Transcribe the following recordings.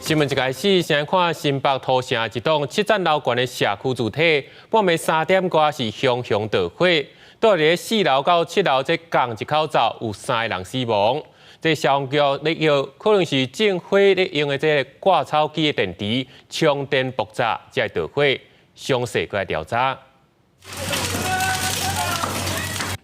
新聞一開始，先看新北土城一棟七層樓懸的社區住宅，半暝3點外是熊熊大火，蹛佇4樓到7樓這仝一口灶有三个人死亡。這消防局咧臆可能是縱火咧用的這个割草機的電池充電爆炸，才會著火。詳細過來調查。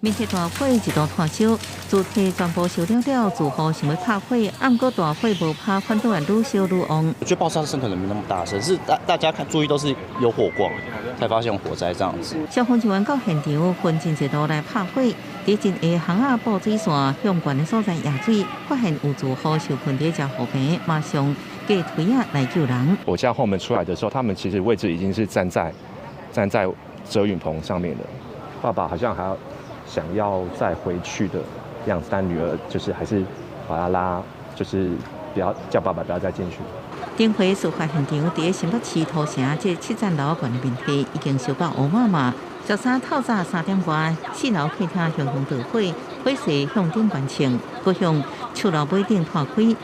面對大火一度湠燒，住宅全部燒了了，住戶想欲拍火，毋過大火無拍，反倒會愈燒愈旺。我覺得爆炸聲可能沒那麼大聲，是大家看注意都是有火光，才發現有火災這樣子。消防人員到現場，分真濟路來拍火，佇真下巷仔布水線向懸的所在壓水，發現有住戶受困佇遮護棚，馬上架推仔來救人。我家後門出來的時候，他們其實位置已經是站在遮雨棚上面了。爸爸好像還要想要再回去的樣子，但女兒就是還是把他拉，就是不要叫爸爸不要再進去。頂回事發現場佇新北市土城這七層樓懸的面體已經燒到烏麻麻。13透早3點外，4樓客廳熊熊大火，火勢向頂懸衝，閣向厝樓尾頂拖開。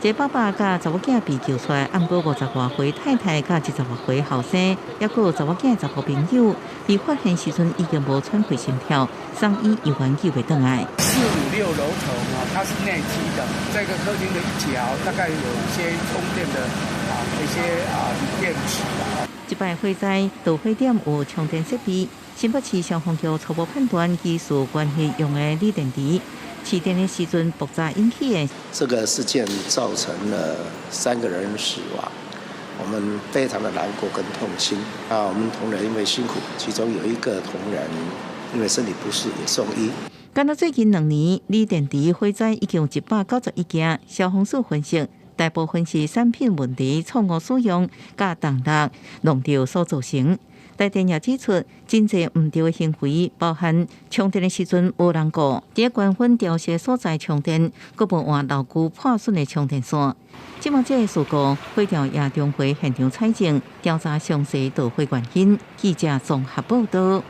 這爸爸佮查某囝被救出來，毋過50外歲太太佮70外歲後生，抑閣有查某囝查埔朋友，佇發現時陣已經無喘氣心跳，送醫猶原救袂轉來。四五六樓層啊，它是內積的，在個客廳的一角，大概有一些充電的啊一些啊鋰電池啊。這擺火災導火點有充電設備，新北市消防局初步判斷技術關係用的鋰電池。市電的時陣爆炸引起的。這個事件造成了三個人死亡，我們非常的難過跟痛心。啊，我們同仁因為辛苦，其中有一個同仁因為身體不適也送醫。敢若最近2年，鋰電池火災已經有191件。消防署分析，大部分是產品問題、錯誤使用、佮動力弄著所造成。台電也指出，真濟毋對的行為，包含充電的時陣無人顧，佇關分調設所在充電，閣無換老舊破損的充電線。這馬這个事故，火調也重回現場採證，調查詳細導火原因。記者綜合報道。